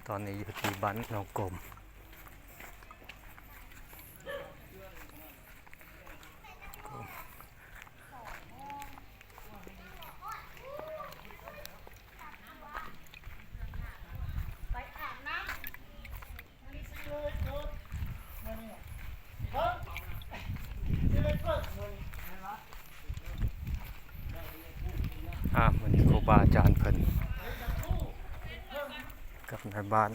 ຕອນນີ້ຢູ່ທີ່ບ້ານໜອງກົມ. ອ່າ ມື້ນີ້ຄູບາອາຈານເພິ່ນກັບນາຍບ້ານ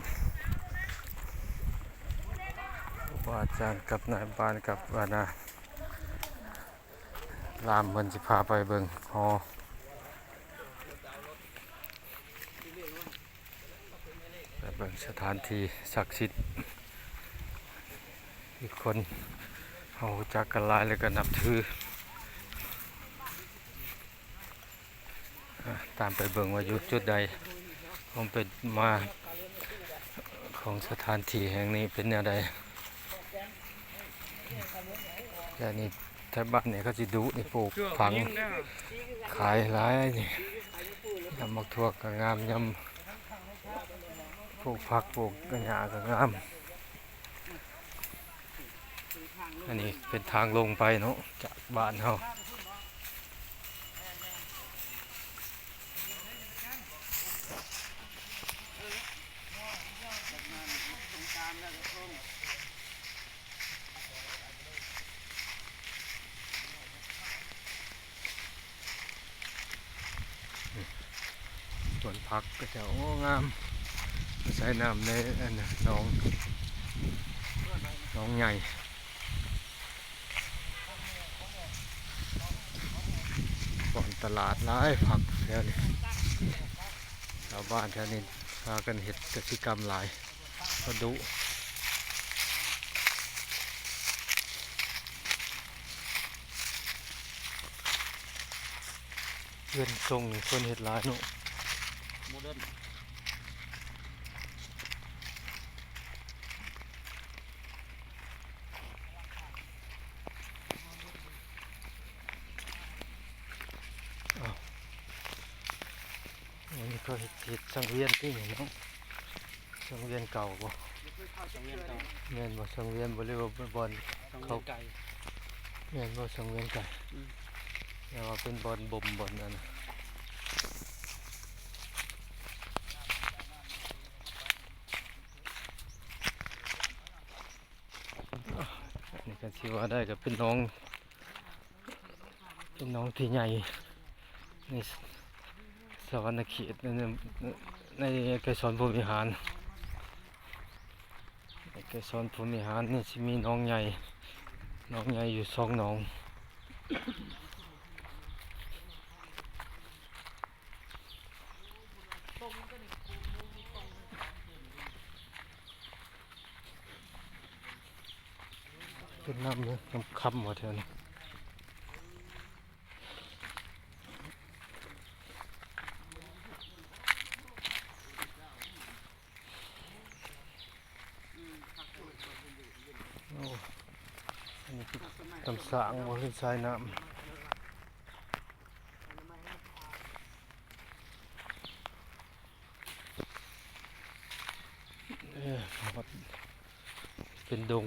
ຄູບາອາຈານກັບນາຍບ້ານກັບ ອັນນ່າ ລາມເພິ່ນຊິພາໄປເບິ່ງຫໍ ໄປເບິ່ງສະຖານທີ່ສັກສິດທີ່ຄົນເຮົາຮູ້ຈັກກັນຫຼາຍ ແລ້ວກໍນັບຖື. ອ່າ ຕາມໄປເບິ່ງວ່າຢູ່ຈຸດໃດ ຄວາມເປັນມາຂອງສະຖານທີ່ແຫ່ງນີ້ເປັນແນວໃດ. ແຖວນີ້ ແຖວບ້ານນີ້ເຂົາຊິດຸນີ້ ປູກຜັກຂາຍຫຼາຍນີ້ ຍຳໝາກຖົ່ວກໍງາມ ຍຳປູກຜັກປູກຫຍ້າກໍງາມ. ອັນນີ້ເປັນທາງລົງໄປເນາະ ຈາກບ້ານເຮົາ. ສວນຜັກເຂົາເຈົ້າ ໂອ້ ງາມ ອາໄສນ້ຳໃນ ອັນນ່າ ໜອງ ໜອງໃຫຍ່ ບ່ອນຕະຫຼາດຫຼາຍ ຜັກແຖວນີ້ ຊາວບ້ານແຖວນີ້ພາກັນເຮັດກະສິກຳຫຼາຍ. ປະດຸ ເຮືອນຊົງນີ້ເພິ່ນເຮັດຫຼາຍເນາະ ໂມເດີນ. ອ້າວ ອັນນີ້ເຂົາເຮັດ ເຮັດສັງວຽນຕິເນາະ ສັງວຽນເກົ່າບໍ່? ສັງວຽນເກົ່າ ແມ່ນບໍ່? ສັງວຽນບໍ່ ຫຼືວ່າບ່ອນ ສັງວຽນໄກ່ ແມ່ນບໍ່? ສັງວຽນໄກ່ ອືມ ແຕ່ວ່າເປັນບ່ອນບົ່ມ ບ່ອນອັນນັ້ນ. ອັນນີ້ກໍຊິວ່າໄດ້ກໍເປັນໜອງ ເປັນໜອງທີ່ໃຫຍ່ໃນສະຫວັນນະເຂດ ໃນ ໃນໄກສອນພົມວິຫານ ໃນໄກສອນພົມວິຫານນີ້ຊິມີໜອງໃຫຍ່ ໜອງໃຫຍ່ຢູ່ສອງໜອງ. ເປັນນ້ຳເລີຍ ນ້ຳຄຳວ່າແຖວນີ້. ໂອ້ ອັນນີ້ຄືນ້ຳສ້າງບໍ່ ຄືສາຍນ້ຳ. ເອີ ເປັນດົງ.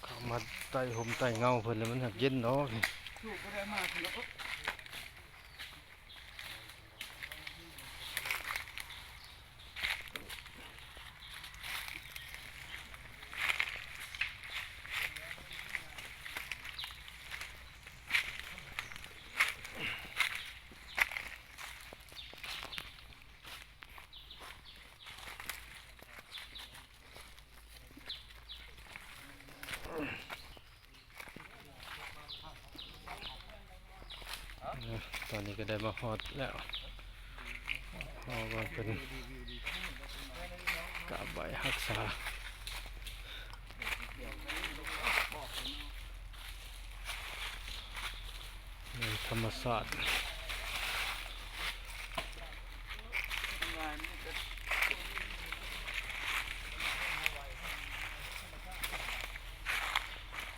ເຂົ້າມາໃຕ້ຮົ່ມໃຕ້ເງົາເພິ່ນແລ້ວ ມັນຫາກເຢັນດອກ.ເອີ ຕອນນີ້ກໍໄດ້ມາຮອດແລ້ວ ຮອດບ່ອນເພິ່ນ ກາບໄຫວ້ຮັກສາໃນທຳມະຊາດ.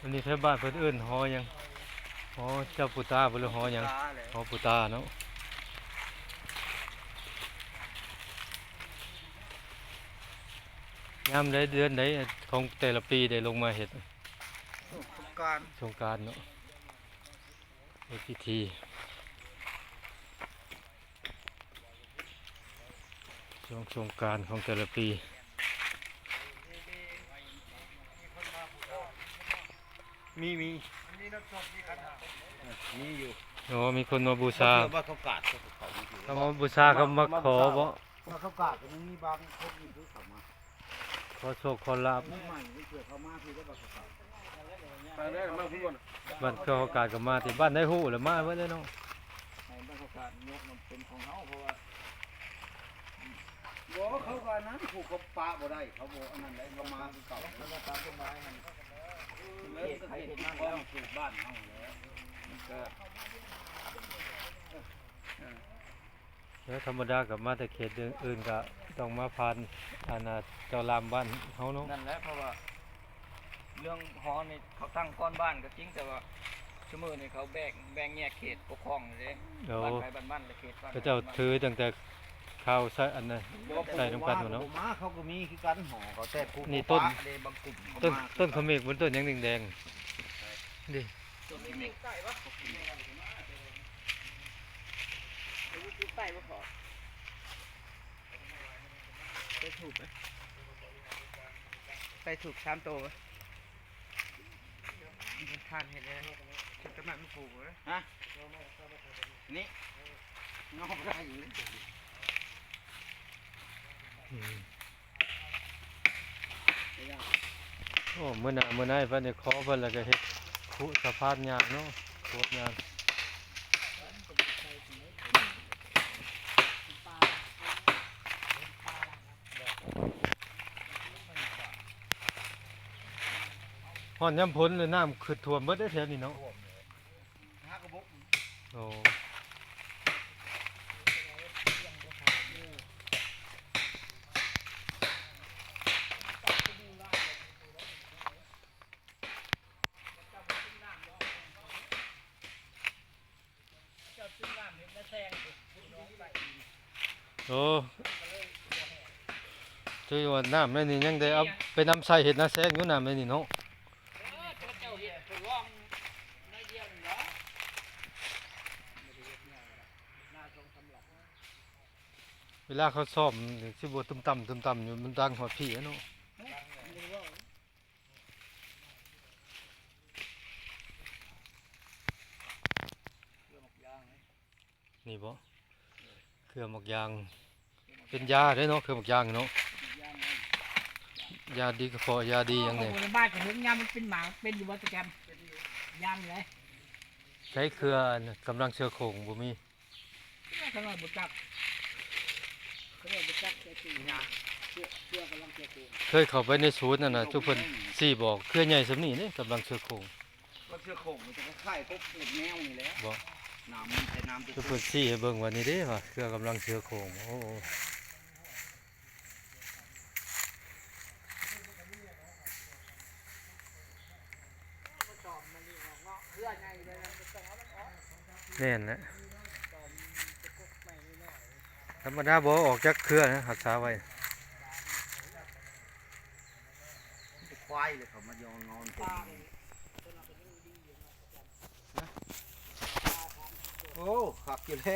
ອັນນີ້ແຖວບ້ານເພິ່ນເອີ້ນຫໍຫຍັງ? ຫໍເຈົ້າປູຕາບໍ່ ຫຼືຫໍຫຍັງ? ຫໍປູຕາເນາະ. ຍາມໃດເດືອນໃດຂອງແຕ່ລະປີໄດ້ລົງມາເຮັດ? ສົງການ ສົງການເນາະ ເຮັດພິທີຊ່ວງສົງການຂອງແຕ່ລະປີ. ມີ ມີ ມີຢູ່. ອໍ ມີຄົນມາບູຊາ ເຂົາມາບູຊາ ເຂົາມາຂໍບໍ? ມາ ເຂົາກາດກໍຍັງມີບາງຄົນຢູ່ຄືເຂົາມາ ຂໍໂຊກຂໍລາບ. ໃໝ່ໆ ເພື່ອເຂົາມາທີ່ໄດ້ບັດເຂົາກາດ ບ້ານເຂົາກາດກໍມາຕິ ບ້ານໃດຮູ້ແລ້ວມາເບິດເລີຍເນາະ. ໃຫ້ບ້ານເຂົາກາດຍົກນຳເປັນຂອງເຮົາ ເພາະວ່າ ບໍ່ ເຂົາກໍອັນນັ້ນ ຜູ້ເຂົາປະບໍ່ໄດ້ ເຂົາບໍ່ອັນນັ້ນໄດ໋ ເຂົາມາຄືເກົ່າ. ເຂົາກໍຕາມກົດໝາຍຫັ້ນ ເອີ ເຂດໃຜເຂດມັນແລ້ວ ເຂດບ້ານເຮົາແລ້ວ ມັນກໍ ແລ້ວທຳມະດາກໍມາແຕ່ເຂດອື່ນ ກໍຕ້ອງມາຜ່ານອັນນ່າ ເຈົ້າລາມບ້ານເຮົາເນາະ. ນັ້ນແຫຼະ ເພາະວ່າເລື່ອງຫໍນີ້ເຂົາຕັ້ງກ່ອນບ້ານກໍຈິງ ແຕ່ວ່າຊຸມື້ນີ້ເຂົາແບ່ງ ແບ່ງແຍກເຂດປົກຄອງເດ້. ໂອ້ ບ້ານໃຜບ້ານມັນ ແລະເຂດບ້ານ ເຂົາເຈົ້າຖືຕັ້ງແຕ່ຄາວໃຊ້ອັນນັ້ນ ໃຊ້ນຳກັນພຸ້ນເນາະ. ບໍ່ມາ ເຂົາກໍມີຄືກັນ ຫໍເຂົາ ແຕ່ຜູ້ ນີ້ຕົ້ນ ເດ້ ບາງກຸ່ມ ຕົ້ນ ຕົ້ນຂະເໝກ ມັນຕົ້ນຫຍັງແດງໆ ນີ້? ຕົ້ນຂະເໝກ ໄປບໍ່ພໍ? ໄປຖູບໄປ ໄປຖູບສາມໂຕໄປ. ມັນທານເຮັດແລ້ວ ເຮັດຕະໝາກມັນປູກເລີຍ ຮະ? ນີ້ ເງາະບໍ່ໄດ້ຢູ່ເລີຍ. ອືມ ໂອ້ ມື້ໜ້າມື້ໃນເພິ່ນໄດ້ຂໍເພິ່ນ ແລ້ວກໍເຮັດຄຸສະພານຍ່າງເນາະ ໂຄດຍ່າງ. ຮອດຍາມຝົນແລ້ວ ນ້ຳຂຶ້ນຖ້ວມເບິດເດ້ແຖວນີ້ເນາະ. ໂອ້ ໂອ້ ຖືວ່ານ້ຳໃນນີ້ຍັງໄດ້ເອົາໄປນຳໃຊ້ເຮັດນາແຊງຢູ່ ນ້ຳໃນນີ້ເນາະ. ເວລາເຂົາຊ້ອມນີ້ ຊິບໍ່ຕຸ້ມຕ່ຳ ຕຸ້ມຕ່ຳຢູ່ ມັນດັງຮອດພີ້ເນາະ. ນີ້ບໍ ເຄືອໝາກຢາງ ເປັນຢາເດ້ເນາະ ເຄືອໝາກຢາງເນາະ. ຢາດີກະເພາະ ຢາດີຫຍັງແດ່? ເຂົາບໍ່ໄດ້ບາດກະເຖິງຍາມມັນເປັນໝາກ ເປັນຢູ່ບໍ່ຕະແກມ? ຢາງເລີຍ. ໃຊ້ເຄືອກຳລັງເສືອໂຄ່ງບໍ່ມີ? ຂ້ານ້ອຍບໍ່ຈັກ ຂ້ານ້ອຍບໍ່ຈັກ ແຕ່ເປັນຫຍັງ ເຄືອ ເຄືອກຳລັງເສືອໂຄ່ງ. ເຄີຍເຂົ້າໄປໃນສວນນັ້ນນະ ຈຸເພິ່ນຊີ້ບອກ ເຄືອໃຫຍ່ສ່ຳນີ້ເດ້ ກຳລັງເສືອໂຄ່ງ. ກຳລັງເສືອໂຄ່ງມັນຈະຄ້າຍໆກັບແມວນີ້ແຫຼະ ບໍ່? ນ້ຳມັນແຕ່ນ້ຳ ຈຸເພິ່ນຊີ້ໃຫ້ເບິ່ງວ່ານີ້ເດ້ ວ່າເຄືອກຳລັງເສືອໂຄ່ງ. ໂອ້. ແມ່ນແຫຼະ ທຳມະດາບໍ່ອອກຈັກເຄືອນະ ຮັກສາໄວ້. ຄວາຍເລີຍ ເຂົາມາຍອງນອນເຕັມ. ໂອ້ ຄັກຢູ່ແລ້ວ.